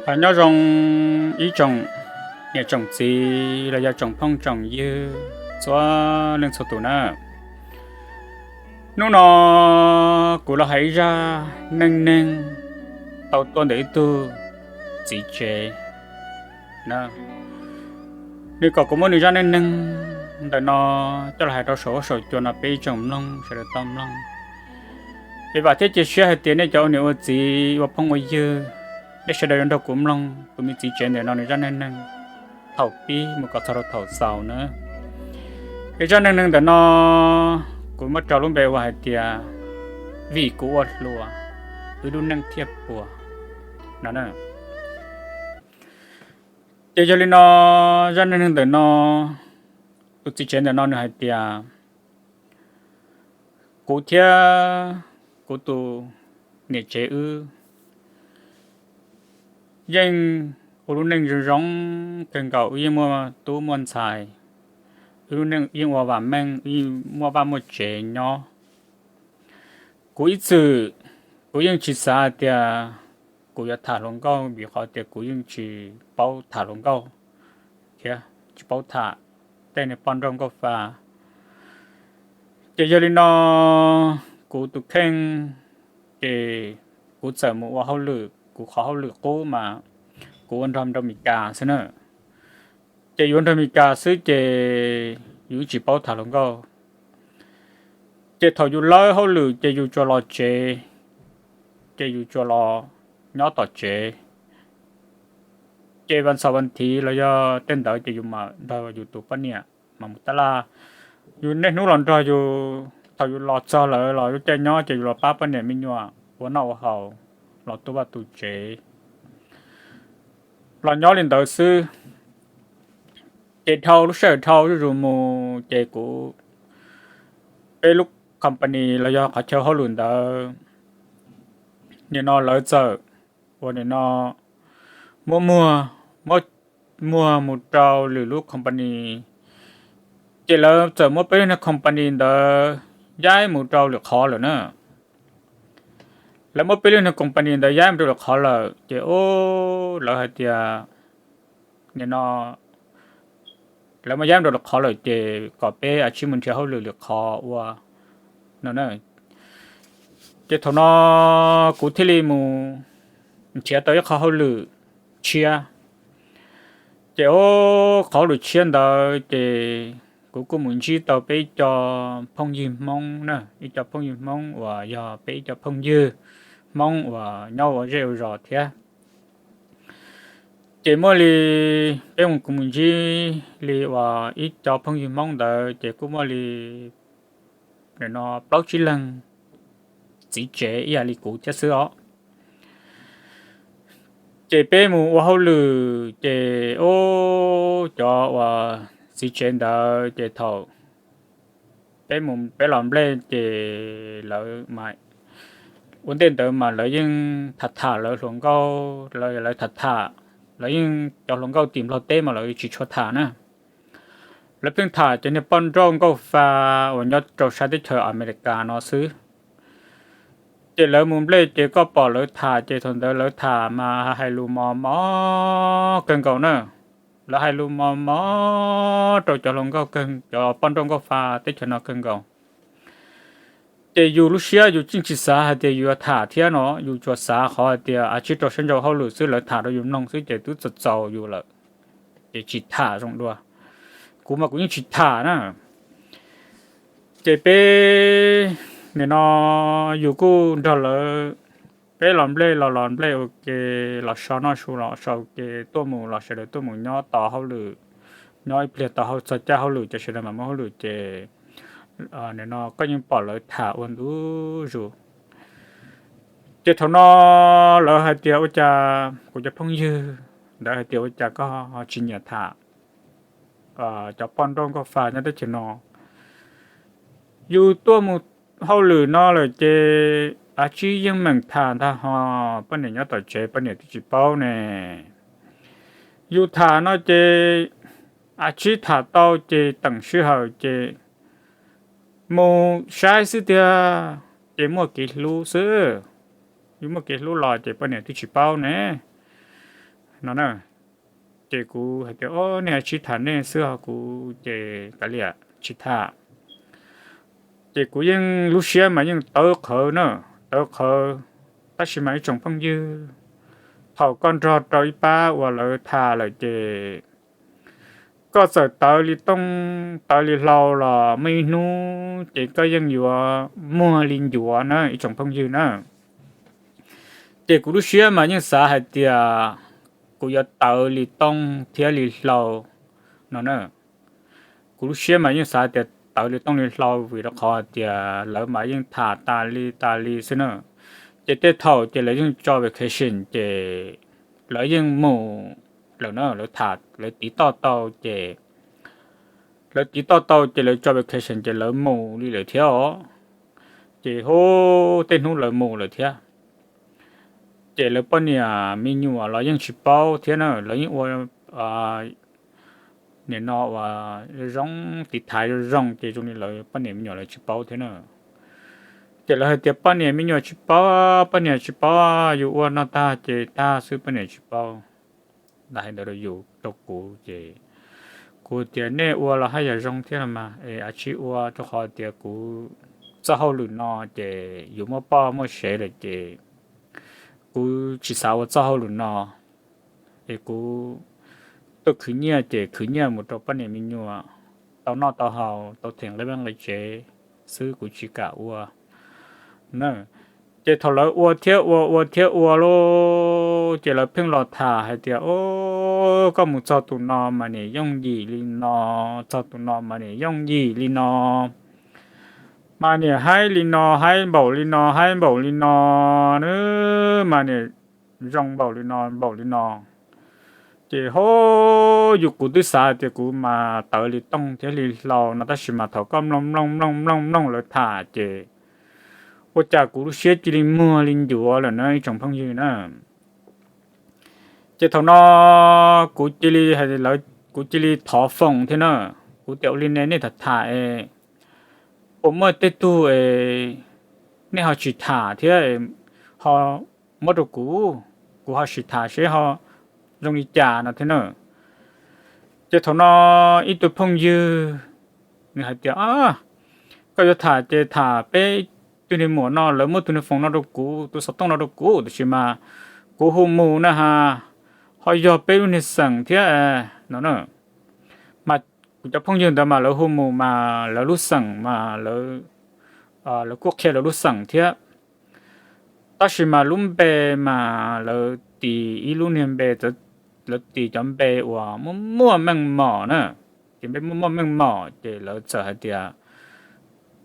Hos nyob zoo ib tsoom niam tsoom txiv los yog tsoom phooj tsoom ywg txhua leej txhua tus na. Hnub no kuv los hais ib zaj neej neeg tau tuaj ntawm ib tug txiv tsev na. Nws kom kuv muab nws zaj neej neeg ntawm no coj los hais rau saum huab saum cua no peb ib tsoom mloog sawv daws tau mloog. Es vam thiab cia siab hais tias nej cov ua niam ua txiv ua phooj ua ywg, nej sawv daws yuav nrog kuv mloog tus me txiv tsev ntawm no nws zaj neej neeg thaum pib mus kom txog rau thaum xaus na. Es zaj neej neeg ntawm no kuv muab rau lub npe ua hais tias Vim kuv ua hluas, wb lub neej thiaj puas no. Ces yog li no, zaj neej neeg ntawm no, tus txiv tsev ntawm no nws hais tias, kuv thiab kuv tus niam tsev wb yeej ua lub neej zoo zoo kawg nkaus, wb yeej muaj tub muaj ntxhais, wb lub neej yeej ua vam meej, wb yeej muaj vaj muaj tsev nyob. Kuv ib txwm kuv yeej tsis xav hais tias kuv yuav tham hluas nkauj vim qhov tias kuv yeej tsis paub tham hluas nkauj thiab tsis paub tham tej niag poj nrauj nkauj fa. Ces yog li no, kuv tus kheej ces kuv txawm mus ua hauj lwm, kuv qhov hauj lwm qub mas kuv ua nrog rau Meskas xwb na. Ces yuav nrog Meskas xwb ces yus tsis paub tham hluas nkauj. Ces thaum yus lawb hauj lwm ces yus tsuas los tsev, ces yus tsuas los nyob tom tsev. Ces vas xaum vas thiv los yog tej ntawd ces yus mam nrog yus tus poj niam mas mus tab laj. Yus niaj hnub los nrog yus, thaum yus los txog lawm los lub caij nyob ces yus los pab poj niam me nyuam ua noj ua haus, los tu vaj tu tsev, los nyob li ntawd xwb. Ces dhau lub sij hawm dhau zuj zus mus ces kuv, peb lub company los yog qhov chaw hauj lwm ntawd, nim no lawv txawm uas nim no muab muag, muab muag mus rau lwm lub company. Ces lawv txawm muab peb lub niag company ntawd yaib mus rau lwm qhov lawm na. Lawv muab peb lub niag company ntawd yaib mus rau lwm qhov lawm ces lawv hais tias, nim no lawv muab yaib mus rau lwm qhov lawm ces kom peb a tsib mus nrhiav hauj lwm lwm qhov ua no. Ces thaum no kuv thiaj li mus nrhiav tau ib qhov hauj lwm tshiab. Ces qhov hauj lwm tshiab ntawd ces kuv kuj mus ntsib tau peb ib co phooj ywg Hmoob na, ib co phooj ywg Hmoob uas yog peb ib co phooj ywg Hmoob uas nyob ua zej ua zos thiab. Ces muaj li, peb mus kuv mus ntsib li uas ib co phooj ywg Hmoob ntawd ces kuj muaj li no plaub tsib leeg txiv tsev ib yam li kuv thiab xwb os. Ces peb mus ua hauj lwm ces ub, cov uas txiv tsev ntawd ces thaum peb mus peb los nplej ces lawv, ua ntej ntawd mas lawv yeej tham tham lawv hluas nkauj, lawv tham tham, lawv yeej cov hluas nkauj tim Nplog teb mas lawv tsis tshua tham na. Lawv pheej tham cov niag poj nrauj nkauj fa uas nyob rau sab teb chaws Amelikas no xwb. Ces lawv mus nplej ces koj pom lawv tham ces thaum ntawd lawv tham mas hais lus mos mos kawg nkaus na. Lawv hais lus mos mos rau cov hluas nkauj, cov poj nrauj nkauj fa teb chaws no kawg nkaus. Ces yus lub siab yus tseem tsis xav hais tias yus yuav tham thiab no, yus tsuas xav qhov hais tias a tsib rau sab nraud hauj lwm xwb, lawv tham rau yus mloog xwb ces twb txaus txaus yus lawm, ces tsis tham zoo dua. Kuv mas kuv yeej tsis tham na. Ces peb nim no yus kuj nrog lawv, peb los nplej los los nplej ua ke, los so noj su los so ua ke, tuaj mus los sawv daws tuaj mus nyob tos hauj lwm, nyob ib pliag tau hauj txog caij hauj lwm ces sawv daws mam mus hauj lwm ces nim no koj yeej pom lawv tham ua ntu zus. Ces thaum no lawv hais tias ua cas kuv cov phooj ywg ntawd hais tias ua cas koj ho tsis nyiam tham cov poj nrauj nkauj fa nyob teb chaws no. Yus tuaj mus hauj lwm no lawm ces a tsib yeej meem tham ntag ho, poj niam nyob tom tsev poj niam twb tsis paub ne. Yus tham no ces a tsib tham tau ces teem sij hawm ces mus saib xwb tiag, ces muaj kev hlub xwb. Yus muaj kev hlub los ces poj niam twb tsis paub ne. no na. Ces kuv hais tias, o, nej sib tham nej xwb ho, kuv ces kav liam tsis tham. Ces kuv yeej lub siab mas yeej tawv qhawv na, tawv qhawv. Tab sis mas ib tsoom phooj ywg, thaum koj nrog rau ib pab uas lawv tham lawm ces koj txawm tawv li tooj tawv li hlau los muaj ib hnub ces koj yeej yuav muag li ncuav na ib tsoom phooj ywg na. Ces kuv lub siab mas yeej xav hais tias kuv yuav tawv li tooj thiab li hlau no na. Kuv lub siab mas yeej xav tias tawv li tooj li hlau vim rau qhov hais tias lawv mas yeej tham tas li tas li xwb na. Ces tej thaum ces lawv yeej tso vacation ces lawv yeej mus lawm na, lawv tham lawv tiv toj tau ces lawv tiv toj tau ces lawv tso vacation ces lawv mus li lawm thiab os. Ces hu, tej hnub lawv mus lawm thiab. Ces lawv poj niam me nyuam los yeej tsis paub thiab na, lawv yeej ua nim no uas zoo zoo tiv thaiv zoo zoo ces zoo li lawv poj niam me nyuam lawv tsis paub thiab na. Ces lawv hais tias poj niam me nyuam tsis paub, poj niam tsis paub, yus ua no tag ces tag xwb, poj niam tsis paub. Lawv hais ntawd rau yus rau kuv ces kuv tias nej ua los haj yam zoo thiab los mas es a tsis ua rau qhov tias kuv txoj hauj lwm no ces yus muaj poj muaj sev lawm ces kuv tsis xav ua txoj hauj lwm no es kuv tuaj khwv nyiaj ces khwv nyiaj mus rau poj niam me nyuam tau noj tau haus tau theem nqe vaj nqe tsev xwb, kuv tsis kam ua na. Ces thaum lawv ua thiab ua ua thiab ua lauj ces lawv pheej los tham hais tias, o, koj mus txog tus no mas niam yooj yim li no, txog tus no mas niam yooj yim li no, mas niam haib li no, haib npaum li no, haib npaum li no na, mas niam zoo npaum li no npaum li no. Ces ho yus kuv twb xav tias kuv mas tawv li tooj thiab li hlau no tab sis mas thaum koj mloog mloog mloog mloog mloog lawv tham ces ua cas kuv lub siab cia li muag li ncuav lawm na ib tsoom phooj ywg na. Ces thaum no kuv cia li, kuv cia li thov foom thiab na, kuv tias ua li ne nej tham tham es puas muaj tej tug es nej ho tsis tham thiab ho muab rau kuv, kuv ho sim tham seb ho zoo li cas no thiab na. Ces thaum no ib tug phooj ywg nws hais tias, koj yuav tham ces tham peb tug niag muam no, lawv muab tus niag foom no rau kuv, tus xov tooj no rau kuv, tab sis mas kuv hu mus na has, ho yog peb lub niag xeem thiab no na. Mas kuv cov phooj ywg ntawd mas lawv hu mus mas lawv lub xeem mas lawv kuj qhia lawv lub xeem thiab. Tab sis mas lub npe mas lawv tis ib lub niag npe, lawv tis cov npe uas muaj muaj meej mom na, ces npe muaj muaj meej mom ces lawv txawm hais tias,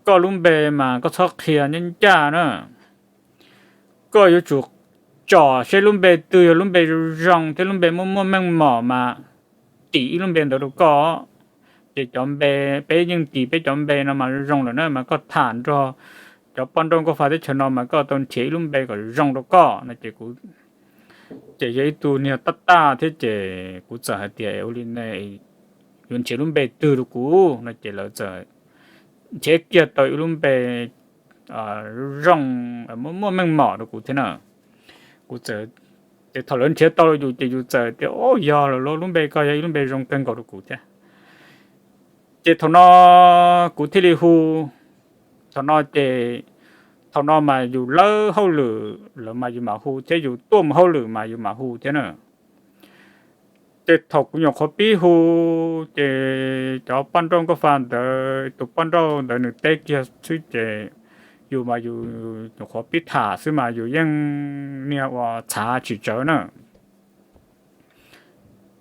koj lub npe mas koj txhob qhia ncaj ncaj na, koj yuav tsum tsom seb lub npe twg yog lub npe zoo zoo thiab lub npe muaj muaj meej mom mas tim ib lub npe ntawd rau koj. Ces cov npe, peb yeej tis peb cov npe no mas zoo lawm na, mas koj tham nrog cov poj nrauj nkauj fa teb chaws no mas koj tau nrhiav ib lub npe kom zoo rau koj no ces kuv, ces yog ib tug niag tab taj thiab ces kuv txawm hais tias ua li ne, yuav nrhiav lub npe twg rau kuv no ces lawv txawm nrhiav kiag tau ib lub npe zoo, muaj meej mom rau kuv thiab na. Kuv txawm, ces thaum lawv nrhiav tau rau yus ces yus txawm tias, o, yog lawm lauj, lub npe ko yog ib lub npe zoo kawg nkaus rau kuv thiab. Ces thaum no kuv thiaj li hu, thaum no ces, thaum no mas yus lawb hauj lwm lawm mas yus mam hu thiab, yus tuaj mus hauj lwm mas yus mam hu thiab na. Ces thaum kuv nyuam qhuav pib hu, ces cov poj nrauj nkauj fa ntawd, tus poj nrauj ntawd nws teb kiag xwb ces yus mas yus nyuam qhuav pib tham xwb mas yus yeej niag uas txhav tsis tsawv na.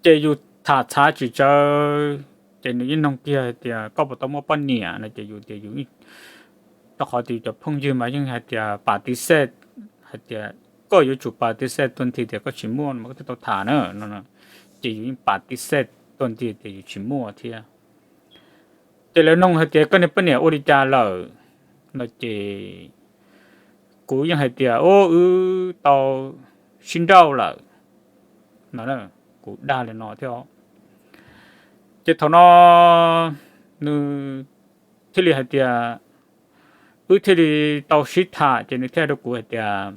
Ces yus tham txhav tsis tsawv, ces nws yeej nug kiag hais tias koj puas tau muaj poj niam no ces yus tias yus, rau qhov tias yus cov phooj ywg mas yeej hais tias pas tiv xej, hais tias koj yuav tsum pas tiv xej tuag nthi tias koj tsis muaj no mas koj thiaj tau tham na no. Ces yus yeej pas tiv xej tuag nthi tias yus tsis muaj thiab. Ces lawv nug hais tias koj niag poj niam ua li cas lawm no ces kuv yeej hais tias, o, wb tau sib nrauj lawm no, kuv dag li no thiab. Ces thaum no nws thiaj li hais tias, wb thiaj li tau sib tham ces nws thiaj hais rau kuv hais tias,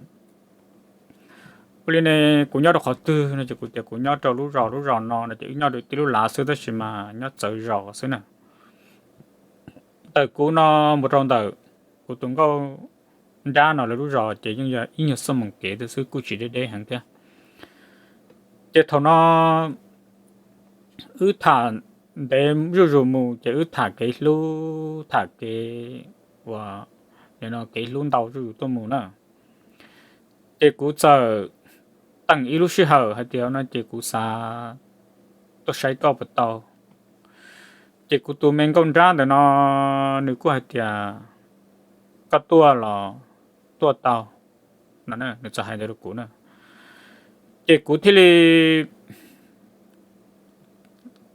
Ua li ne, kuv nyob rau qhov twg no ces kuv tias kuv nyob rau lub zos, lub zos no no ces wb nyob rau tib lub lav xwb tab sis mas nyob txawv zos xwb na. Ntawm kuv no mus rau ntawm kuv tus nkauj nrab no lawv lub zos ces yeej yog ib nyuag xuab moos kev xwb, kuj tsis deb deb heev thiab. Ces thaum no wb tham ntev zuj zus mus ces wb tham kev hlub, tham kev uas, no kev hlub ntau zuj zus tuaj mus na. Ces kuv txawm teem ib lub sij hawm hais tias no ces kuv xav tuaj saib koj puas tau. Ces kuv tus me nkauj nrab ntawm no nws kuj hais tias koj tuaj los tuaj tau no, nws txawm hais ntawd rau kuv na. Ces kuv thiaj li,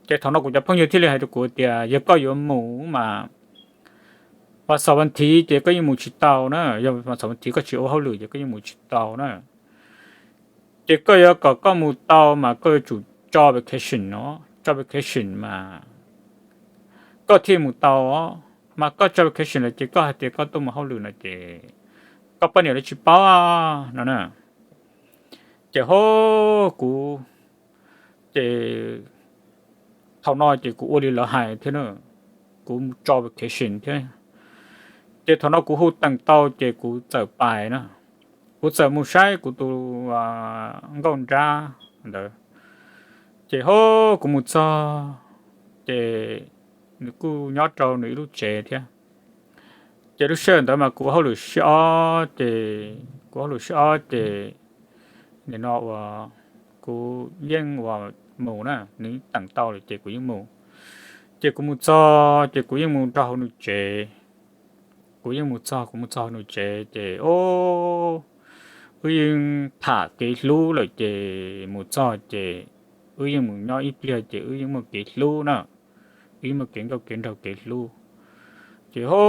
ces thaum no kuv cov phooj ywg thiaj li hais rau kuv tias yog koj yuav mus mas vas xaum vas thiv ces koj yeej mus tsis tau na, yog vas xaum vas thiv koj tsis ua hauj lwm ces koj yeej mus tsis tau na. Ces koj yuav kom koj mus tau mas koj yuav tsum tso vacation no, tso vacation mas koj thiaj mus tau. Mas koj tso vacation lawm ces koj hais tias koj tuaj mus hauj lwm no ces koj poj niam lawv tsis paub no na. Ces ho kuv, ces thaum no ces kuv ua li lawv hais thiab na, kuv mus tso vacation thiab. Ces thaum no kuv hu teem tau ces kuv txawm pais na, kuv txawm mus saib kuv tus nkauj nrab ntawd. Ces ho kuv mus txog ces nws kuj nyob rau nws ib lub tsev thiab. Ces lub sij hawm ntawd mas kuv ua hauj lwm sib ob ces, kuv hauj lwm sib ob ces nim no uas kuv yeej uas mus na, nws teem tau lawm ces kuv yeej mus. Ces kuv mus txog ces kuv yeej mus rau hauv nws tsev. Kuv yeej mus txog, kuv mus txog hauv nws tsev ces o, wb yeej tham kev hlub lawm ces mus txog ces wb yeej mus nyob ib pliag ces wb yeej muaj kev hlub na, wb yeej muaj kev nkauj kev nraug kev hlub. Ces ho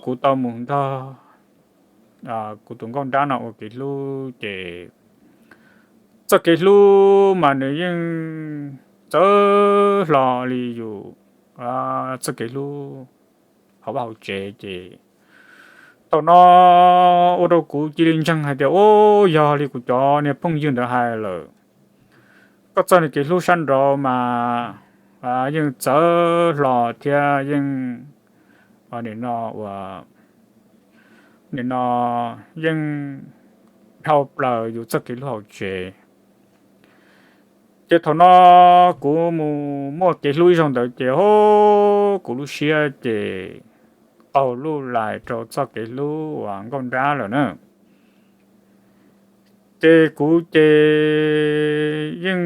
kuv tau mus nrog kuv tus nkauj nrab no ua kev hlub ces txoj kev hlub mas nws yeej txawv hlo li yus txoj kev hlub hauv vaj hauv tsev ces thaum no ua rau kuv cia li ntseeg hais tias o, yog li kuv cov niag phooj ywg ntawd hais lawm, koj txoj niag kev hlub sab nraud mas yeej txawv hlo thiab yeej, nim no uas, nim no yeej dhau plaws yus txoj kev hlub hauv tsev. Ces thaum no kuv mus muaj kev hlub ib zaug ntawd ces ho kuv lub siab ces qaug luj lais rau txoj kev hlub uas nkauj nrab lawm na. Ces kuv ces yeej,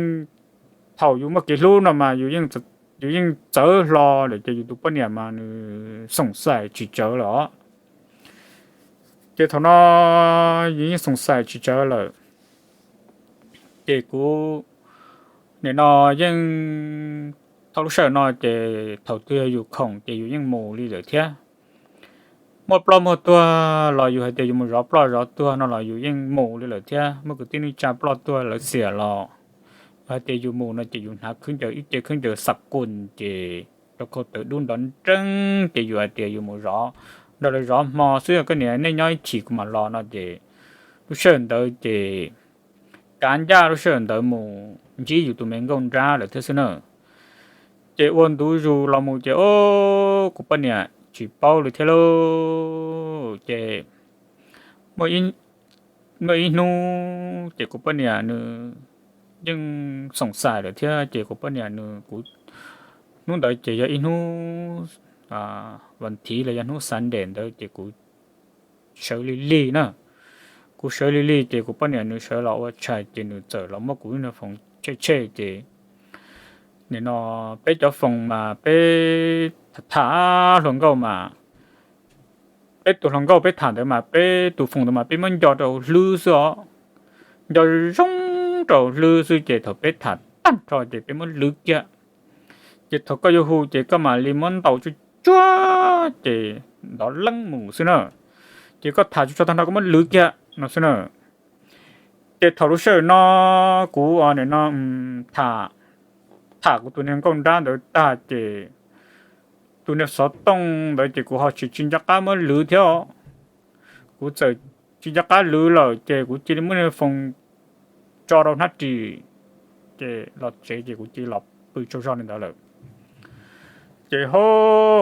thaum yus muaj kev hlub no mas yus yeej txawv hlo lawm ces yus tus poj niam mas nws xoom xaim tsis tsawv lawm os. Ces thaum no yus yeej xoom xaim tsis tsawv lawm. Ces kuv nim no yeej, thaum lub sij hawm no ces thaum twg yog yus khoom ces yus yeej mus li lawm thiab. Muaj ploj muaj tuag los yus hais tias yus mus zov ploj zov tuag no los yus yeej mus li lawm thiab. Muaj kwv tij neej tsa ploj tuag lawv xiam los yus hais tias yus mus no ces yus hnav khaub ncaws, ib ce khaub ncaws xam kus ces rau khau taws dub nrov nreeb ces yus hais tias yus mus zov, nrog lawv zov hmo xwb, koj niam nej nyob ib chim kuv mam los no ces lub sij hawm ntawd ces kav ncaj lub sij hawm ntawd mus ntsib yus tus me nkauj nrab lawm thiab xwb na. Ces ua ntu zus los mus ces o, kuv poj niam tsis paub li thiab lauj. Ces muaj ib hnub ces kuv poj niam nws yeej xoom xaim lawm thiab ces kuv poj niam nws, kuv, hnub ntawd ces yog ib hnub vas thiv los yog hnub Sunday ntawd ces kuv sawv lig lig na. Kuv sawv lig lig ces kuv poj niam nws sawv los ua tshais ces nws txawm los muab kuv lub niag foos tshem tshem ces nim no peb cov foos mas peb tham hluas nkauj mas, peb tus hluas nkauj peb tham ntawd mas peb tus foos ntawd mas peb muab nco rau hlwb xwb os. Nco zoo rau hlwb xwb ces thaum peb tham tag nrho ces peb muab lwv kiag. Ces thaum koj yuav hu ces koj mam li muab ntaus tsuag tsuag ces ntov leeb mus xwb na. Ces koj tham tsuag tsuag tag nrho koj muab lwv kiag no xwb na. Ces thaum lub sij hawm no kuv nim no tham, tham kuv tus niag nkauj nrab ntawd tag ces tus niag xov tooj ntawd ces kuv ho tsis tsis nco qab muab lwv thiab os. Kuv txawm tsis nco qab lwv lawm ces kuv cia li muab niag foos tso rau hnab ris, ces los tsev ces kuv cia li los pw tsaug zog li ntawd lawm. Ces ho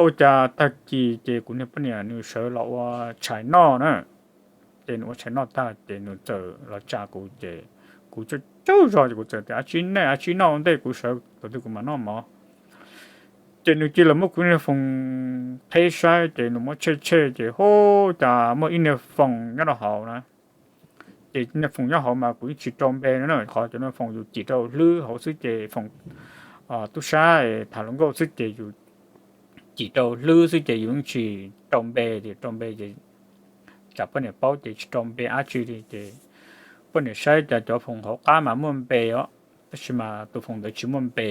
ua cas tag kis ces kuv niag poj niam nws sawv los ua tshais noj na. Ces nws ua tshais noj tag ces nws txawm los tsa kuv ces kuv tsaug zog ces kuv txawm tias, Ab tsi nej, ab tsi noj ua ntej kuv sawv thaum twg kuv mam noj mov. Ces nws cia li muab kuv niag foos qheb saib ces nws muab tshem tshem ces ho cas muaj ib niag foos nyob rau hauv na. Ces niag foos nyob hauv mas kuv yeej tsis rau npe no na, qhov cov niag foos yus cim rau hlwb hauv xwb ces foos tub sab tham hluas nkauj xwb ces yus cim rau hlwb xwb ces yus yeej tsis rau npe, ces rau npe ces tsam poj niam paub ces tsis rau npe dab tsi li ces poj niam saib cas cov foos hauv qab mas muaj npe os, tab sis mas tus foos ntawd tsis muaj npe.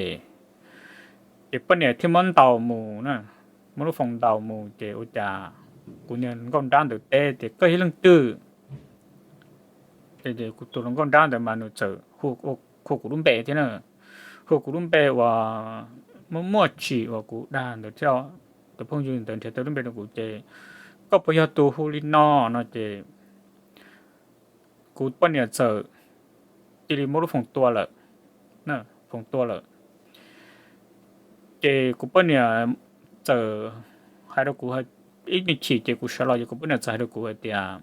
Ces poj niam thiaj muab ntaus mus na, muab lub foos ntaus mus ces ua cas kuv niag nkauj nrab ntawd teb tias, Koj yog leej twg? Ces tus hluas nkauj nrab ntawd mas nws txawm hu kuv lub npe thiab na, hu kuv lub npe uas muaj muaj tsim uas kuv dag ntawd thiab. Tus phooj ywg ntawd nrhiav tau lub npe rau kuv ces, Koj puas yog tus hu li no? No ces kuv poj niam txawm cia li muab lub foos tua lawm, foos tua lawm. Ces kuv poj niam txawm hais rau kuv, ib me chim ces kuv sawv los ces kuv poj niam txawm hais rau kuv hais tias,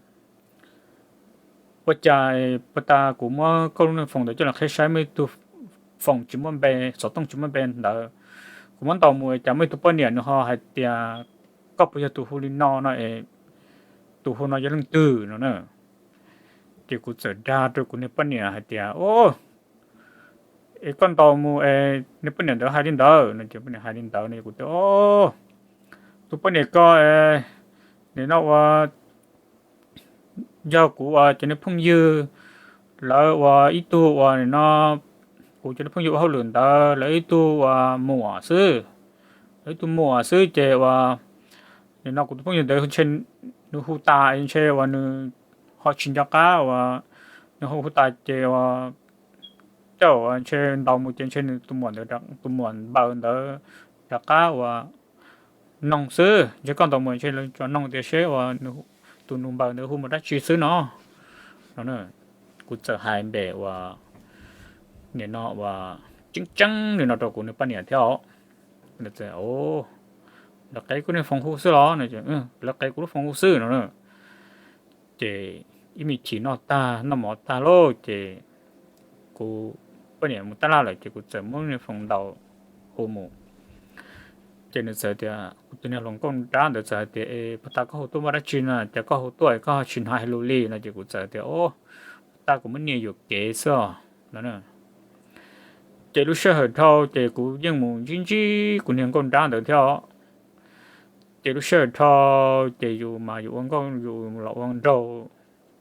Ua cas puag ta kuv muab koj lub niag foos ntawd coj los qhib saib muaj ib tug foos tsis muaj npe, xov tooj tsis muaj npe ntawd, kuv muab ntaus mus cas muaj ib tug poj niam nws ho hais tias, Koj puas yog tus hu li no? No es tus hu no yog leej twg? No na. Ces kuv txawm dag rau kuv niag poj niam hais tias, O, es koj ntaus mus es niag poj niam ntawd hais li ntawd no ces poj niam hais li ntawd no kuv tias, O, tus poj niam ko nim no ua yog kuv ua cov niag phooj ywg, lawv ua ib tug uas nim no kuv cov niag phooj ywg ua hauj lwm ntawd lawv ib tug ua muam xwb, lawv ib tug muam xwb ces ua nim no kuv tus phooj ywg ntawd ntshe nws hu tas ntshe uas nws ho tsis nco qab uas nws hu hu tas ces ua cauj ntshe ntaus mus ces ntshe nws tus muam ntawd, tus muam npaws ntawd rov qab uas noog xwb, ntshe koj ntaus mus ntshe lawv tsuas noog tias seb uas tus nus npaws ntawd hu mus dab tsi xwb no. No kuv txawm hais npe uas nim no uas tseeb tseeb li no rau kuv niag poj niam thiab os. Lawv qev kuv niag foos hu xwb los? Lawv qev kuv lub foos hu xwb no. Ces ib me chim noj tag noj mov tag lauj ces kuv poj niam mus tab laj lawm ces kuv txawm muab niag foos ntaus hu mus. Ces nws txawm tias, kuv tus niag hluas nkauj nrab ntawd txawm hais tias, Es puag ta koj hu tuaj muaj dab tsi no, ces koj hu tuaj es koj tsis hnov hais lus li no ces kuv txawm tias, O, puag ta kuv muab nias yuam kev xwb os no. Ces lub sij hawm dhau ces kuv yeej mus ntsib ntsib kuv niag nkauj nrab ntawd thiab os. Ces lub sij hawm dhau ces yus mas yus ua nkauj yus los ua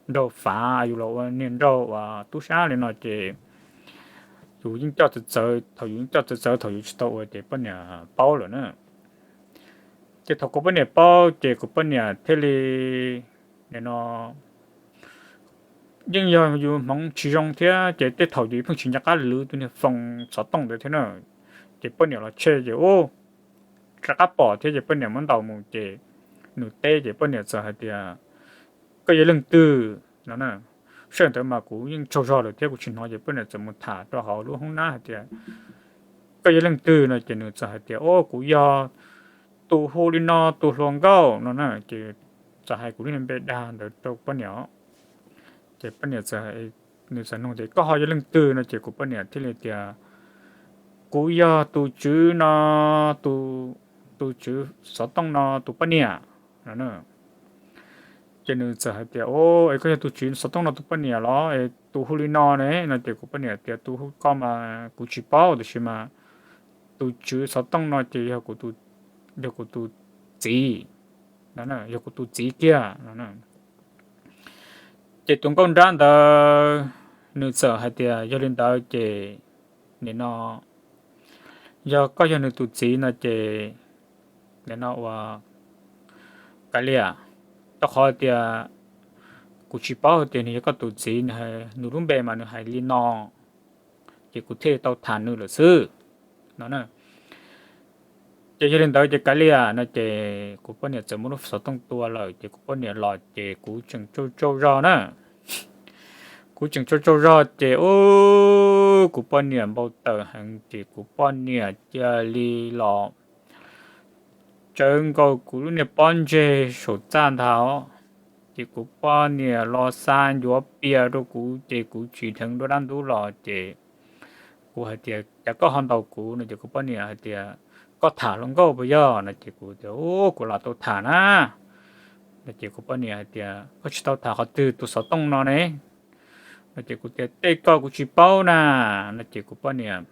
nraug fav, yus los ua niag nraug uas tub sab li no ces yus yeej coj txawv txawv, thaum yus yeej coj txawv txawv thaum yus tsis tau ua ces poj niam paub lawm na. Ces thaum kuv poj niam paub ces kuv poj niam thiaj li, nim no yeej yog yus hmoov tsis zoo thiab ces tej thaum yus pheej tsis nco qab lwv tus niag foos xov tooj ntawd thiab na. Ces poj niam los tshem ces ub, rov qab pom thiab ces poj niam muab ntaus mus ces nws teb ces poj niam txawm hais tias, Koj yog leej twg? No na. Sij hawm ntawd mas kuv yeej tsaug zog lawm thiab kuv tsis hnov ces poj niam txawm mus tham rau hauv lub hoob nab hais tias, Koj yog leej twg? No ces nws txawm hais tias, O, kuv yog tus hu li no tus hluas nkauj no na. Ces txawm hais kuv lub niag npe dag ntawd rau poj niam. Ces poj niam, nws txawm nug tias, Koj ho yog leej twg? No ces kuv poj niam thiaj li tias, Kuv yog tus tswv no, tus tswv xov tooj no tus poj niam no. Ces nws txawm hais tias, O, es koj yog tus tswv xov tooj no tus poj niam los es tus hu li no ne? No ces kuv poj niam tias, Tus hu ko mas kuv tsis paub, tiam sis mas tus tswv xov tooj no ces yog kuv tus txiv, yog kuv tus txiv kiag no. Ces tus nkauj nrab ntawd nws txawm hais tias, Yog li ntawd ces nim no yog koj yog nws tus txiv no ces nim no ua kav liam, rau qhov tias kuv tsis paub tias nws yog koj tus txiv, nws lub npe mas nws hais li no, ces kuv thiaj li tau tham nws lawm xwb no. Ces yog li ntawd ces kav liam no ces kuv poj niam txawm muab lub xov tooj tua lawm ces kuv poj niam los ces kuv tseem tsaug tsaug zog na. Kuv Kuv tseem tsaug tsaug zog ces ub, kuv poj niam npau taws heev ces kuv poj niam cia li los tsawv nkaus kuv lub niag pob ntseg saum txaj ntag. Ces kuv poj niam los xa ncuav pias rau kuv ces kuv tsis dheev dua dab ntub los ces kuv hais tias, cas koj ho ntaus kuv no ces kuv poj niam hais tias, koj tham hluas nkauj puas yog no ces kuv tias, ub, kuv lam tau tham na. No ces kuv poj niam hais tias, koj tsis tau tham qhov twg tus xov tooj no ne? No ces kuv tias, tej ko kuv tsis paub na. No ces kuv poj niam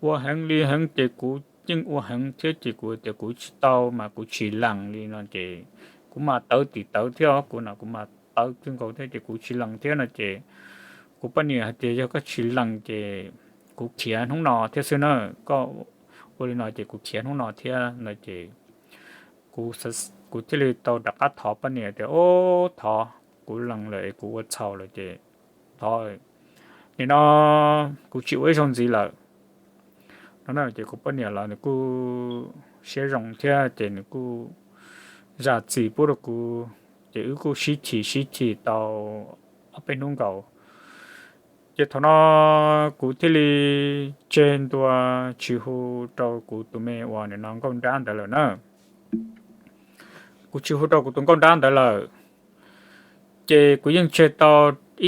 ua heev li heev ces kuv yeej ua heev thiab ces kuv tias kuv tsis tau mas kuv tsis lees li no ces kuv mas tawv tim tawv thiab, kuv no kuv mas tawv kawg nkaus thiab ces kuv tsis lees thiab no ces kuv poj niam hais tias, yog koj tsis lees ces kuv khiav hnub no thiab xwb na, koj ua li no ces kuv khiav hnub no thiab no ces kuv thiaj li tau rov qab thov poj niam tias, ub, thov, kuv lees lawm es kuv ua txhaum lawm ces thov, nim no kuv tsis ua ib zaug ntxiv lawm no. Ces kuv poj niam los nws kuj siab zoo thiab ces nws kuj zam txim pub rau kuv, ces wb kuj sib chim sib chim tau ob peb hnub nkaus. Ces thaum no kuv thiaj li tseg ntua, tsis hu rau kuv tus me uas nim no nkauj nrab ntawd lawm na. Kuv tsis hu rau kuv tus nkauj nrab ntawd lawm, ces kuv yeej tseg tau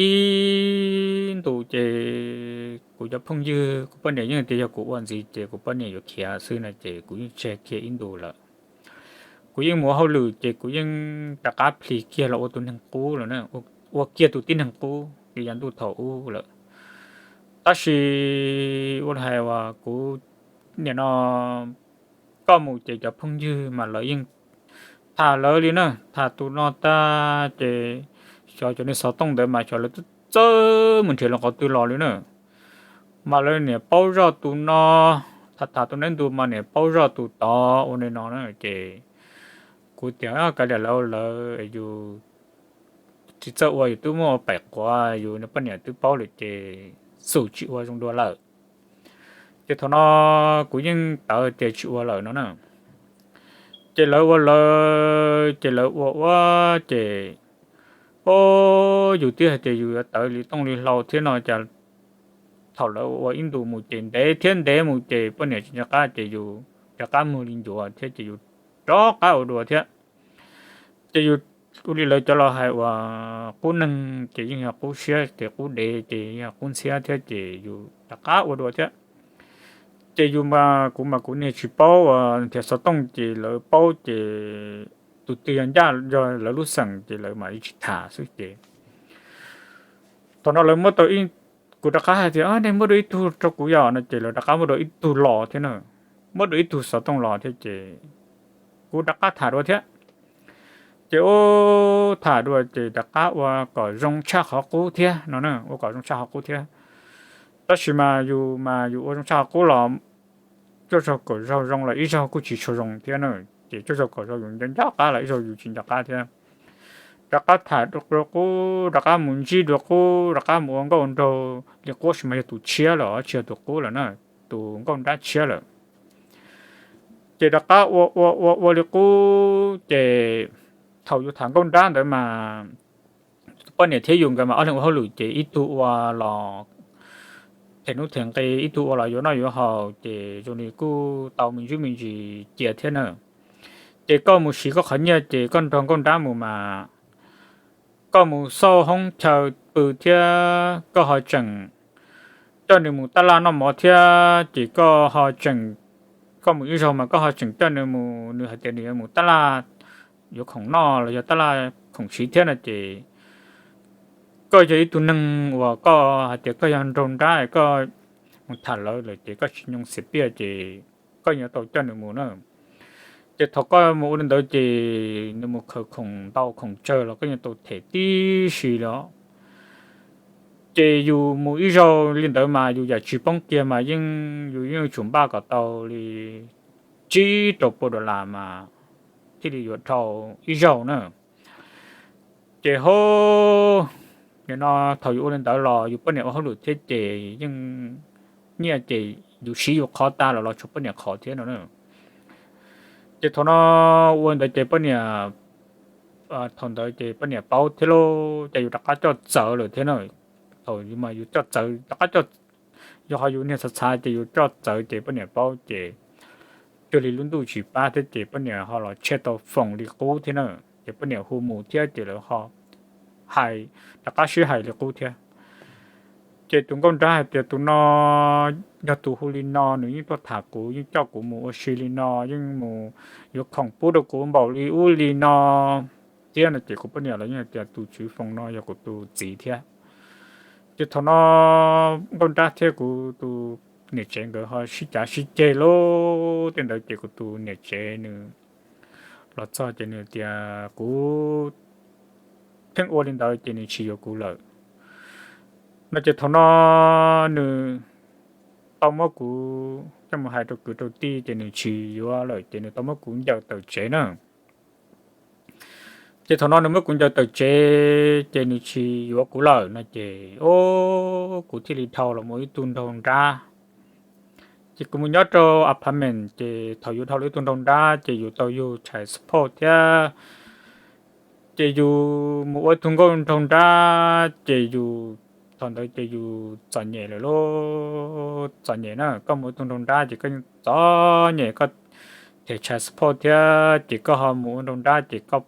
ib ntus ces kuv cov phooj ywg, kuv poj niam yeej tias yog kuv ua ntxiv ces kuv poj niam yuav khiav xwb no ces kuv yeej tseg kiag ib ntus lawm. Kuv yeej mus ua hauj lwm ces kuv yeej rov qab plis kiag los ua tus neeg qub lawm na, ua kiag tus tib neeg qub li yav ntuj thaum ub lawm. Tab sis ua li hais uas kuv nim no koj mus ces cov phooj ywg mas lawv yeej tham lawv li na, tham tus no tag ces xyov cov niag xov tooj ntawd mas xyov lawv txawj mus nrhiav lawv qhov twg los li na. Mas lawv niam paub zoj tus no, tham tham tus neb ntu mas niam paub zoj tus tod ua li no na ces kuv tias kav liam lawv, lawv yus tsis txawj ua, yus twb muaj pem quav, yus poj niam twb paub lawm ces xum tsis ua zoo dua lawm. Ces thaum no kuv yeej tawv tias tsis ua lawm no na. Ces lawv ua lawv, ces lawv ua ua ces, o, yus twb hais tias yus yuav tawv li tooj li hlau thiab no cas thaum lawv ua ib ntus mus ces ntev thiab ntev mus ces poj niam tsis nco qab ces yus rov qab muag li ncuav thiab ces yus rov qab ua dua thiab. Ces yus ua li lawv cov los hais uas qub neeg ces yeej yog qub siab, ces qub dev ces yeej yog qub ntxhiab thiab ces yus rov qab ua dua thiab. Ces yus mas kuv mas kuv niag tsis paub uas nrhiav xov tooj ces lawv paub ces tus twg yog ncaj yog lawv lub xeem ces lawv mam li tsis tham xwb ces thaum no lawv muab tau, kuv rov qab hais tias nej muab dua ib tug rau kuv yom no ces lawv rov qab muab dua ib tug los thiab na, muab dua ib tug xov tooj los thiab ces kuv rov qab tham dua thiab. Ces ub, tham dua ces rov qab ua kom zoo tshaj qhov qub thiab no na, ua kom zoo tshaj qhov qub thiab. Tab sis mas yus mas yus ua zoo tshaj qhov qub los cuaj zaug kaum zaug zoo los ib zaug kuj tsis tshua zoo thiab na. Ces cuaj zaug kaum zaug yus nco nco qab los ib zaug yus tsis nco qab thiab. Rov qab tham dua qub, rov qab mus ntsib dua qub, rov qab mus ua nkauj nraug li qub, tab sis mas yog tus tshiab lawm tsis yog tus qub lawm na, tus nkauj nrab tshiab lawm. Ces rov qab ua ua ua ua li qub ces thaum yus tham nkauj nrab ntawd mas poj niam thiab yus nkawd mas ob leeg ua hauj lwm ces ib tug ua los them nuj them nqi, ib tug ua los yuav noj yuav haus ces zoo li kuj tau me ntsis me ntsis cia thiab na. Ces koj mus siv koj qhov nyiaj ces koj nrog nkauj nrab mus mas koj mus xauj hoob chaw pw thiab koj ho tseem coj nws mus taj laj noj mov thiab ces koj ho tseem, koj mus ib zaug mas koj ho tseem coj nws mus, nws hais tias nws yuav mus taj laj, yuav khoom noj los yog taj laj khoom siv thiab no ces koj yog ib tug neeg uas koj hais tias koj yog nraug nrab koj mus tham lawv lawm ces koj tsis nyoo xiam piaj ces koj yuav tau coj nws mus na. Ces thaum koj mus ua li ntawd ces nws mus khaws khoom ntau khoom tsawg los koj yuav tau them tib si los. Ces yus mus ib zaug li ntawd mas yus yam tsis poob kiag mas yeej, yus yeej tsum npaj kom tau li tsib rau pua dollar mas thiaj li yuav dhau ib zaug na. Ces ho nim no thaum yus ua li ntawd los yus poj niam ua hauj lwm thiab ces yeej nyiaj ces yus siv yus qhov tas los los tshuav poj niam qhov thiab no na. Ces thaum no ua ntawd ces poj niam, thaum ntawd ces poj niam paub thiab lauj, ces yus rov qab coj txawv lawm thiab na. thaum yus mas yus coj txawv rov qab, yus ho yus niag txhav txhav ces yus coj txawv ces poj niam paub ces cuag li lub ntuj tsis pab thiab ces poj niam ho los tshiab tau foom li qub thiab na. Ces poj niam hu mus thiab ces lawv ho hais, rov qab sib hais li qub thiab. Ces tus nkauj nrab hais tias tus no yog tus hu li no, nws yeej tuaj tham kuv, yeej coj kuv mus ua si li no, yeej mus yuav khoom pub rau kuv npaum li ub li no thiab no ces kuv poj niam los yeej hais tias tus tswv foom no yog kuv tus txiv thiab. Ces thaum no nkauj nrab thiab kuv tus niam tsev nkawd ho sib cav sib ceg lub tej ntawd ces kuv tus niam tsev nws los txog ces nws tias kuv pheej ua li ntawd ces nws tsis yuav kuv lawm no ces thaum no nws tau muab kuv coj mus hais rau kwv rau tij ces nws tsis yuav lawm ces nws tau muab kuv ncaws tawm tsev na. Ces thaum no nws muab kuv ncaws tawm tsev ces nws tsis yuav kuv lawm no ces o, kuv thiaj li dhau los mus ib tug nraug nrab. Ces kuv mus nyob rau apartment ces thaum yus dhau los ib tug nraug nrab ces yus tau yug child support thiab. Ces yus mus ua ib tug nkauj nraug nrab ces yus, thaum ntawd ces yus txom nyem lawm lauj, txom nyem na, koj mus ua ib tug nraug nrab ces koj yeej txom nyem, koj them child support thiab ces koj ho mus ua nraug nrab ces koj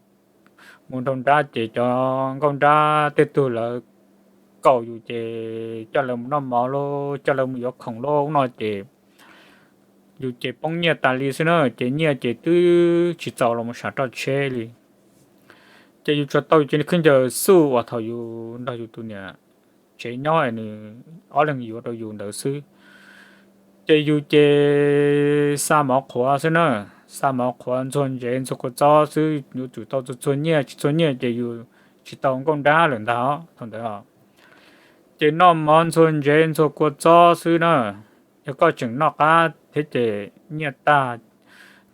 mus nraug nrab ces cov nkauj nrab tej tug lawv kaum yus ces coj lawv mus noj mov lauj, coj lawv mus yuav khoom lauj no ces yus ces poob nyiaj tas li xwb na, ces nyiaj ces twb tsis txaus los mus sam roj tsheb li. Ces yus tsuas tau yus cov khaub ncaws xuj uas thaum yus nrog yus tus niam tsev nyob nws ob leeg yuav rau yus ntawd xwb. Ces yus ces xa mov qhuav xwb na, xa mov qhuav ntxuag ntsev ntxuag kua txob xwb, yuav tsum tau txhua txhua nyiaj, tsis txhua nyiaj ces yus tsis tau nkauj nrab lawm ntag thaum ntawd. Ces noj mov ntxuag ntsev ntxuag kua txob xwb na, yog koj tseem noj qab thiab ces nyiaj tag,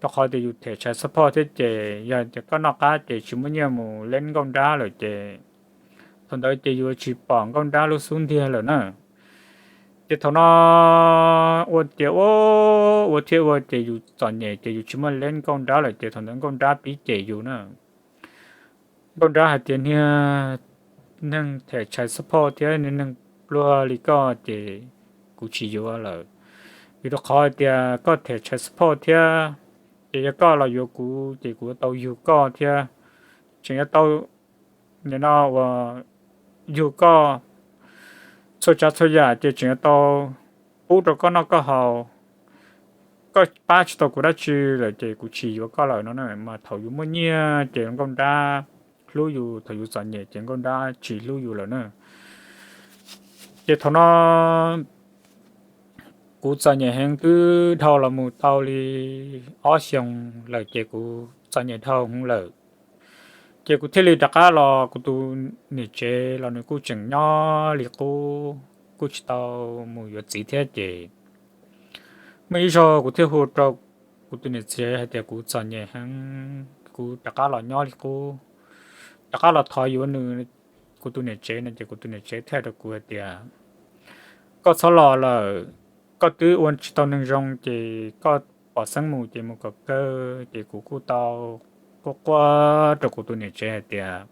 rau qhov tias yus them child support thiab ces yog tias koj noj qab ces tsis muaj nyiaj mus leb nkauj nrab lawm ces thaum ntawd ces yus tsis pom nkauj nrab lub xub ntiag lawm na. Ces thaum no ua tias ua, ua thiab ua ces yus txom nyem ces yus tsis muaj leb nkauj nrab lawm ces thaum ntawd nkauj nrab pib cem yus na. Nkauj nrab hais tias niag neeg them child support thiab niag neeg pluag li koj ces kuv tsis yuav lawm, vim rau qhov hais tias koj them child support thiab, ces yog koj los yuav kuv ces kuv yuav tau yug koj thiab, tseem yuav tau nim no uas yug koj, txhua tsav txhua yam ces tseem yuav tau pub rau koj noj koj haus, koj pab tsis tau kuv dab tsi lawm ces kuv tsis yuav koj lawm no na. Mas thaum yus muaj nyiaj ces nkauj nrab hlub yus, thaum yus txom nyem ces nkauj nrab tsis hlub yus lawm na. Ces thaum no kuv txom nyem heev, twb dhau los mus tau li ob xyoos lawm ces kuv txom nyem dhau heev lawm. Ces kuv thiaj li rov qab los, kuv tus niam tsev los nws kuj tseem nyob li qub, kuj tsis tau mus yuav txiv thiab ces muaj ib zaug kuv thiaj hu rau kuv tus niam tsev hais tias kuv txom nyem heev, kuv rov qab los nyob li qub, rov qab los thov yuav nws, kuv tus niam tsev no ces kuv tus niam tsev thiaj rau kuv hais tias koj txhob los lawm, koj twb ua tsis tau neeg zoo ces koj pom xeeb mus ces mus kom kawg. Ces kuv kuj tau quaj quaj rau kuv tus niam tsev hais tias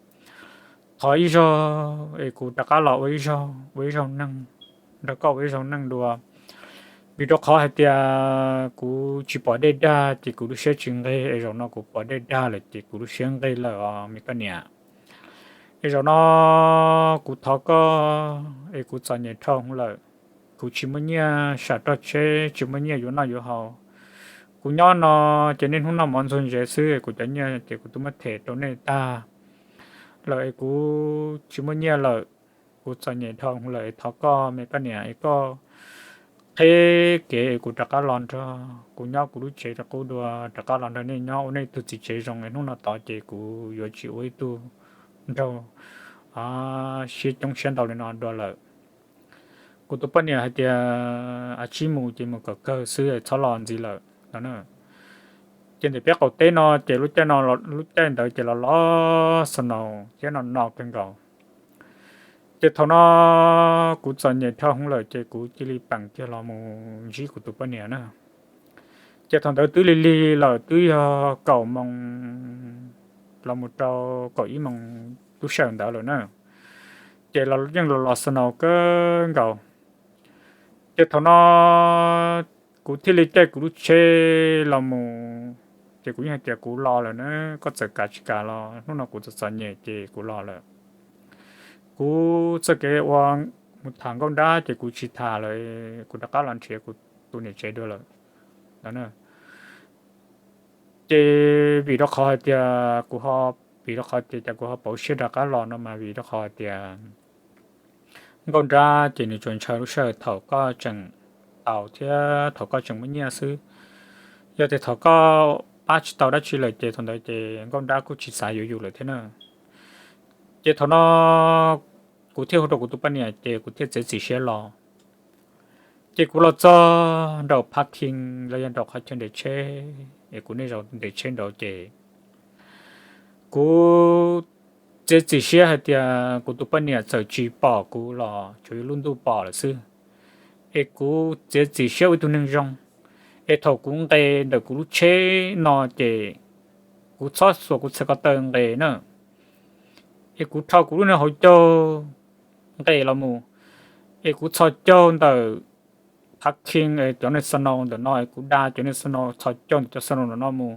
thov ib zaug es kuv rov qab los ua ib zaug, ua ib zaug neeg, nrog koj ua ib zaug neeg dua, vim rau qhov hais tias kuv tsis pom dej dag ces kuv lub siab tsis nqig, es zaum no kuv pom dej dag lawm ces kuv lub siab nqig lawm os me koj niam. Es zaum no kuv thov koj es kuv txom nyem dhau hwv lawm, kuv tsis muaj nyiaj sam roj tsheb, tsis muaj nyiaj yuav noj yuav haus. Kuv nyob no ces niaj hnub noj mov ntxuag ntsev xwb, kuv cov nyiaj ces kuv twb muab them rau nej tag lawm es kuv tsis muaj nyiaj lawm, kuv txom nyem dhau hwv lawm es thov koj me koj niam es koj qheb kev es kuv rov qab los nrog kuv nyob kuv lub tsev rau qub dua, rov qab los nrog nej nyob ua nej tug txiv tsev zoo es hnub no tod ces kuv yuav tsis ua ib tug nraug siab coob siab ntau li no dua lawm. Kuv tus poj niam hais tias a tsib mus ces mus kom kawg xwb, txhob los ntxiv lawm no na. Ces ntawm peb qaum teb no ces lub caij no, lub caij ntawd ces los los snow thiab no no kawg nkaus. Ces thaum no kuv txom nyem dhau hwv lawm ces kuv cia li peem kiag los mus ntsib kuv tus poj niam na. Ces thaum ntawd twb lig lig lawm, twb yog kaum moos los mus rau kaum ib moos lub sij hawm ntawd lawm na. ces yeej los los snow kawg nkaus. Ces thaum no kuv thiaj li caij kuv lub tsheb los mus, ces kuv yeej hais tias kuv los lawm na, koj txawm kam tsis kam los hnub no kuv txom txom nyem ces kuv los lawm. Kuv txoj kev ua mus tham nkauj nrab ces kuv tsis tham lawm, kuv rov qab los nrhiav kuv tus niam tsev dua lawm no. Ces vim rau qhov hais tias kuv ho, vim rau qhov tias cas kuv ho pauv siab rov qab los no mas vim rau qhov hais tias nkauj nrab ces nws tsuas ntshaw lub sij hawm thaum koj tseem tau thiab thaum koj tseem muaj nyiaj xwb. Yog tias thaum koj pab tsis tau dab tsi lawm ces thaum ntawd ces nkauj nrab kuj tsis xav yuav yus lawm thiab na. Ces thaum no kuv thiaj hu rau kuv tus poj niam ces kuv thiaj txiav txim siab los. Ces kuv los txog nraum parking los yog nraum qhov chaw nres tsheb es kuv niaj zaus nres tsheb nraud ces kuv txiav txim siab hais tias kuv tus poj niam txawm tsis pom kuv los tsuas yuav lub ntuj pom lawm xwb. Es kuv txiav txim siab ua ib tug neeg zoo, es thaum kuv nqes ntawm kuv lub tsheb no ces kuv txhob xuas kuv txhais ko taw nqes na, es kuv rho kuv lub niag hauv caug nqes los mus, es kuv txhos caug ntawm parking cov niag snow ntawm no, kuv da cov niag snow txhos caug ntawm cov snow ntawm no mus,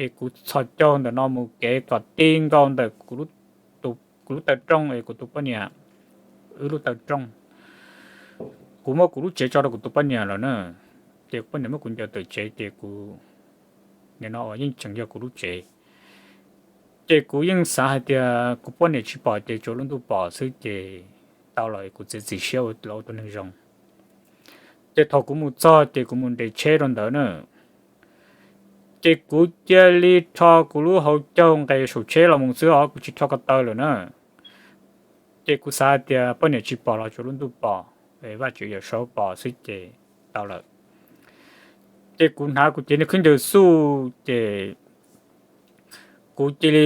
es kuv txhos caug ntawm no mus kev kom ti nkaus ntawm kuv lub taw rooj es kuv tus poj niam wb lub taw rooj. Kuv muab kuv lub tsev tso rau kuv tus poj niam lawm na, ces kuv poj niam muab kuv ncaws tawm tsev ces kuv, nim no uas yeej tseem yog kuv lub tsev. Ces kuv yeej xav hais tias kuv poj niam tsis pom ces tsuas lub ntuj pom xwb ces tau los kuv txiav txim siab los ua tus neeg zoo. Ces thaum kuv mus txog ces kuv mus nres tsheb rau ntawd na, ces kuv cia li rho kuv lub hauv caug nqes saum tsheb los mus xwb os, kuv tsis rho ko taw lawm na. Ces kuv xav hais tias poj niam tsis pom los tsuas lub ntuj pom, Vajtswv Yawm Saub pom xwb ces tau lawm. Ces kuv hnav kuv cev niag khaub ncaws xuj ces kuv cia li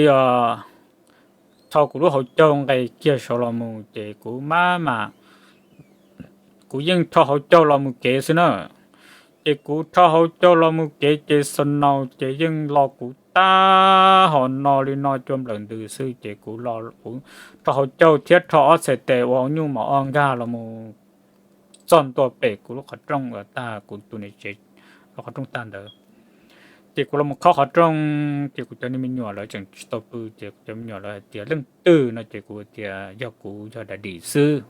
rho kuv lub hauv caug nqes kiag saud los mus ces kuv maj mam, kuv yeej rho hauv caug los mus kev xwb na. Ces kuv rho hauv caug los mus kev ces snow ces yeej lo kuv tag hom no li no cua nplawm ntws xwb ces kuv, kuv rho hauv caug thiab rho ob txhais tes ua nyuj mos ob nkag los mus txog ntua pem kuv lub qhov rooj uas tag kuv tus niam tsev lub qhov rooj tag ntawd. Ces kuv los mus khob qhov rooj ces kuv cov niag me nyuam lawv tseem tsis tau pw ces kuv cov me nyuam lawv hais tias leej twg no ces kuv tias yog kuv, yog Daddy xwb.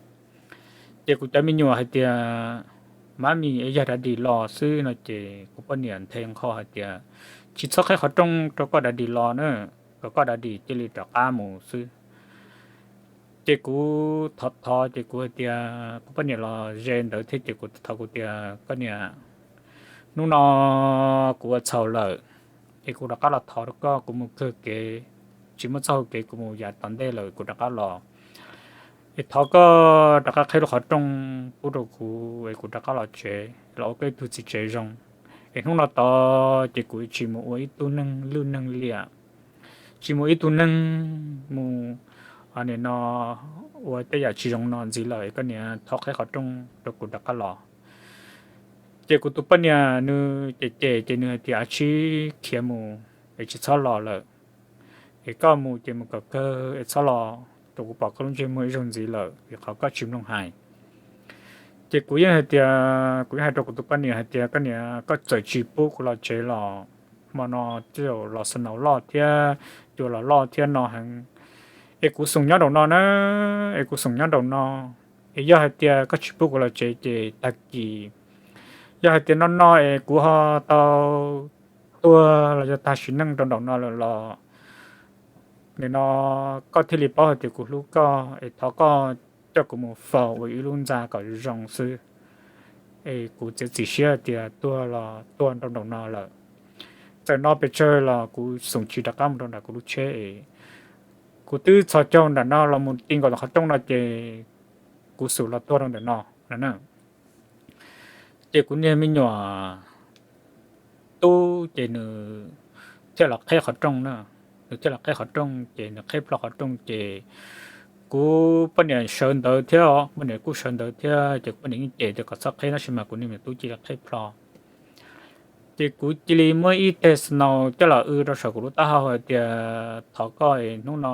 Ces kuv cov me nyuam hais tias Mami, yog Daddy los xwb no ces kuv poj niam nthe nqho hais tias tsis txhob qhib qhov rooj rau koj Daddy los na, kom koj Daddy cia li rov qab mus xwb. Ces kuv thov thov ces kuv hais tias kuv poj niam los ze ntawd thiab ces kuv thov kuv tias koj niam, hnub no kuv ua txhaum lawm, es kuv rov qab los thov rau koj, kuv mus kawg kev tsis muaj txoj hau kev, kuv mus yav tom ntej lawm kuv rov qab los, es thov koj rov qab qhib lub qhov rooj pub rau kuv es kuv rov qab los tsev los ua koj ib tug txiv tsev zoo. Es hnub no tod ces kuv tsis mus ua ib tug neeg lwj neeg liam, tsis mus ib tug neeg mus, nim no ua tej yam tsis zoo no ntxiv lawm, koj niam thov qhib qhov rooj rau kuv rov qab los. Ces kuv tus poj niam nws cem cem ces nws hais tias a tsis khiav mus es tsis txhob los lawm, es koj mus ces mus kom kawg es txhob los rau kuv pom koj lub ntsej muag ib zaug ntxiv lawm vim qhov koj tsis mloog hais. Ces kuv yeej hais tias, kuv yeej hais rau kuv tus poj niam hais tias koj niam, koj txawm tsis pub kuv los tsev los hmo no twb los snow loj thiab, cua los loj thiab no heev, es kuv xoom nyob nraum no na, es kuv xoom nyob nraum no, es yog hais tias koj tsis pub kuv los tsev ces tag kis yog hais tias no no es kuv ho tau tuag los yog tag sim neej rau nraum no lawm los, nim no koj thiaj li paub hais tias kuv hlub koj, es thov koj coj kuv mus faus ua ib lub ntxa kom zoo xwb, es kuv txiav txim siab hais tias tuag los tuag rau nraum no lawm. Txawm no pes tsawg los kuv xoom tsis rov qab mus rau nram kuv lub tsheb es kuv twb txhos caug nram no los mus ti nkaus qhov rooj no ces kuv xum los tuag rau ntawm no na. Ces kuv niag me nyuam tub ces nws thiaj los qhib qhov rooj na, nws thiaj los qhib qhov rooj ces nws qhib plho qhov rooj ces kuv poj niam sawv ntawd thiab, poj niam kuj sawv ntawd thiab ces kuv poj niam yeej cem tias kom txhob qhib tab sis mas kuv niag me nyuam tub cia li qhib plho. Ces kuv cia li muab ib teg snow coj los w rau saum kuv lub taub hau hais tias thov koj hnub no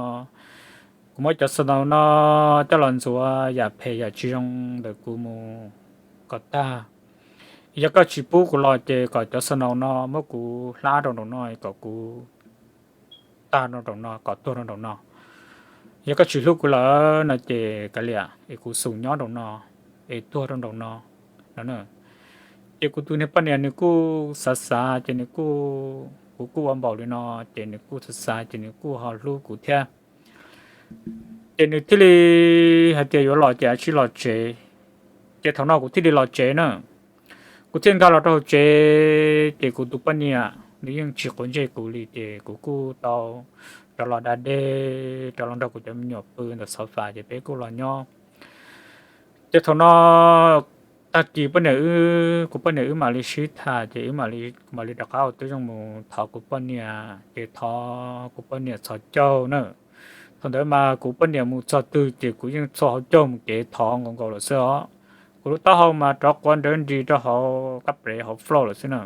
Kuv muab cov xov no coj los ntxuav yam phem yam tsis zoo ntawm kuv mus kom tag. Yog koj tsis pub kuv los ces kom cov xov no muab kuv hlab rau nraum no kom kuv tag rau nraum no, kom tuag rau nraum no. Yog koj tsis hlub kuv lawm no ces kav liam es kuv xum nyob nraum no es tuag rau nraum no no. Ces kuv tus niag poj niam nws kuj xav xav ces nws kuj, kuv kuj ua npaum li no, ces nws kuj xav xav ces nws kuj ho hlub kuv thiab. Ces nws thiaj li hais tias yuav los ces cia li los tsev. Ces thaum no kuv thiaj li los tsev na. Kuv thiaj nkag los rau hauv tsev ces kuv tus poj niam nws yeej tsis quav ntsej kuv li ces kuv kuj tau rov los da dej rov los nrog kuv cov me nyuam pw ntawm xov fas ces peb kuj los nyob. Ces thaum no tag kis poj niam wb, kuv poj niam wb mam li sib tham ces wb mam li, kuv mam li rov qab ua tib zoo mus thov kuv poj niam, ces thov kuv poj niam txhos caug na. Thaum ntawd mas kuv poj niam mus txog twg ces kuv yeej txhos hauv caug mus kev thov nkaus nkaus lawm xwb os. Kuv lub taub hau mas rov quav nrawv nris rau hauv qab prev hauv floor lawm xwb na.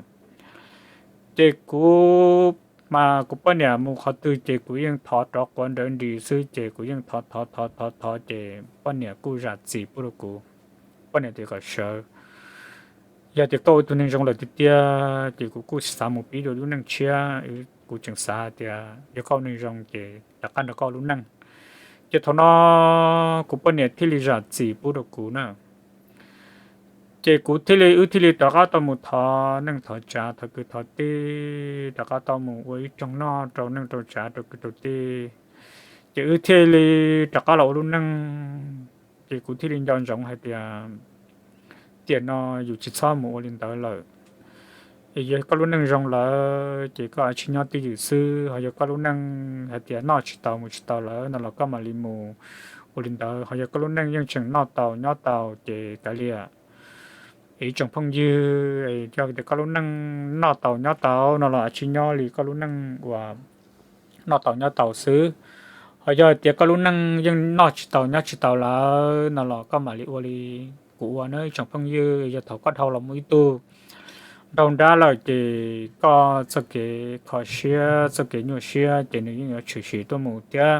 Ces kuv, mas kuv poj niam mus qhov twg ces kuv yeej thov rov quav nrawv nris xwb ces kuv yeej thov thov thov thov thov ces poj niam kuj zam txim pub rau kuv. Poj niam tias kom sawv, yog tias koj ua tus neeg zoo lawm tiag tiag ces kuv kuj xav mus pib dua lub neej tshiab. Kuv tseem xav tias yog koj ua neeg zoo ces rov qab nrog koj lub neej. Ces thaum no kuv poj niam thiaj li zam txim pub rau kuv na. Ces kuv thiaj li, wb thiaj li rov qab tau mus thov neej thov tsav thov kwv thov tij, rov qab tau mus ua ib rooj noj rau neej rau tsav rau kwv rau tij. Ces wb thiaj li rov qab los ua lub neej. Ces kuv thiaj li nco ntsoov hais tias tiam no yus tsis txhob mus ua li ntawd lawm. Es yog koj lub neej zoo lawm ces koj tsis nyob twj ywm xwb, ho yog koj lub neej hais tias noj tsis tau mus tsis tau lawm no los koj mam li mus ua li ntawd. Ho yog koj lub neej yeej tseem noj tau nyob tau ces kav liam. Ib tsoom phooj ywg, yog tias koj lub neej noj tau nyob tau no los tsis nyob li koj lub neej uas noj tau nyob tau xwb. Ho yog tias koj lub neej yeej noj tsis tau nyob tsis tau lawm no los koj mam li ua li kuv ua na ib tsoom phooj ywg. Yog thaum koj dhau los mus ib tug nraug nrab lawm ces koj txoj kev kho siab txoj kev nyuaj siab ces nws yeej yuav tshwm sim tuaj mus thiab.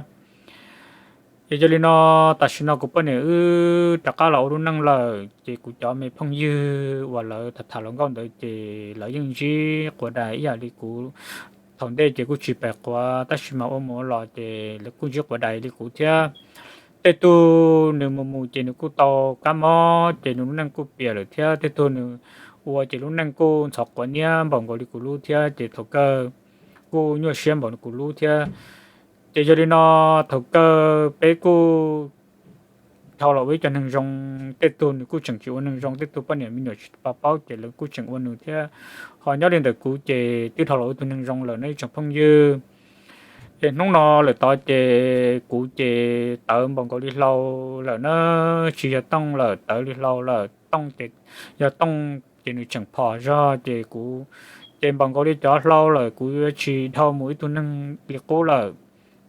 Es yog li no, tam sim no kuv poj niam wb rov qab los ua lub neej lawm ces kuv cov me phooj ywg uas lawv tham tham hluas nkauj ntawd ces lawv yeej ntsib quav dais ib yam li kuv. Thaum ntej ces kuj tsis pes quav tab sis mas ua mus ua los ces lawv kuj ntsib quav dais li kuv thiab. Tej tug nws mus mus ces nws kuj tau kab mob ces nws lub neej kuj piam lawm thiab. Tej tug nws ua ces lub neej kuj ntxhov quav niab npaum nkaus li kuv lub thiab ces thaum kawg kuj nyuaj siab npaum kuv lub thiab. Ces yog li no, thaum kawg peb kuj dhau los ua ib cov neeg zoo. Tej tug nws kuj tseem tsis ua neeg zoo, tej tug poj niam me nyuam tsis paub ces lawv kuj tseem ua nws thiab. Ho nyob li ntawm kuv ces twb dhau los ua ib tug neeg zoo lawm no ib tsoom phooj ywg. Es hnub no lawm tod ces kuv ces tawv npaum nkaus li hlau lawm na, tsis yog tooj lawm, tawv li hlau lawm. Tooj ces, yog tooj ces nws tseem phom zog ces kuv ces npaum nkaus li cov hlau lawm, kuv yuav tsis dhau mus ib tug neeg li qub lawm.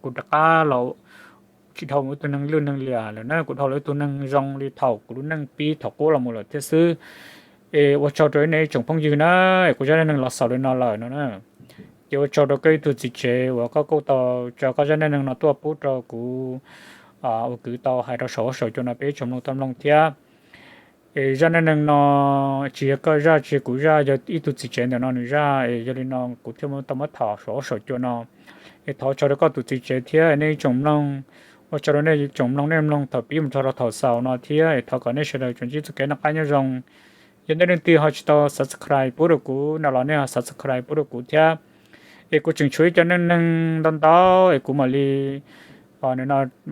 Kuv rov qab los tsis dhau mus ib tug neeg lwj neeg liam lawm na, kuv dhau los ib tug neeg zoo li thaum kuv lub neej pib thaum qub los mus lawm thiab xwb. Es ua tsaug rau nej ib tsoom phooj ywg na, es kuv zaj neej neeg los xaus li no lawm no na. Ces ua tsaug rau koj ib tug txiv tsev uas koj kuj tau tso koj zaj neej neeg no tuaj pub rau kuv ua kwv tau hais rau saum huab saum cua no peb ib tsoom mloog tau mloog thiab. Es zaj neej neeg no tsis yog koj zaj tsis yog kuv zaj, yog ib tug txiv tsev ntawm no nws zaj, es yog li no kuv thiaj tau muab tham saum huab saum cua no. Es thov ua tsaug rau koj tus txiv tsev thiab nej ib tsoom mloog. Ua tsaug rau nej tsoom mloog, nej mloog thaum pib mus txog rau thaum xaus no thiab es thov kom nej sawv daws tsuas ntsib txoj kev noj qab nyob zoo. Yog nej leej twg ho tsis tau subscribe pub rau kuv no los nej ho subscribe pub rau kuv thiab. Es kuv tseem tshuav ib co neej neeg ntau ntau es kuv mam li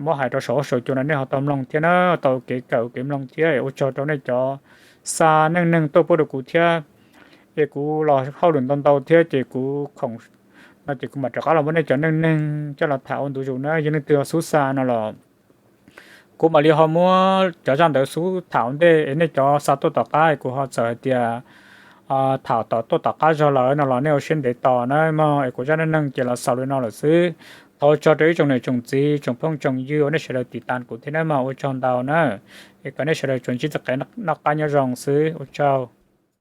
muab hais rau saum huab saum cua no nej ho tau mloog thiab na, tau kev kawm kev mloog thiab. Es ua tsaug rau nej cov xa neej neeg tuaj pub rau kuv thiab. Es kuv los hauj lwm ntau ntau thiab ces kuv khoom no ces kuv mam rov qab los muab nej cov neej neeg coj los tham ua ntu zus na. Yog leej twg ho xub xa no los kuv mam li ho muab cov zaj ntawd xub tham ua ntej es nej cov xa tuaj tom qab es kuv ho txawm hais tias tham tom tuaj tom qab zog lawm no los nej ua siab ntev tos na mog. Es kuv zaj neej neeg ces los xaus li no lawm xwb. Thov ua tsaug rau ib tsoom niam tsoom txiv tsoom phooj tsoom ywg uas nej sawv daws tiv tas kuv thiab na mog, ua tsaug ntau na. Es kom nej sawv daws tsuas ntsib txoj kev noj qab nyob zoo xwb, ua tsaug.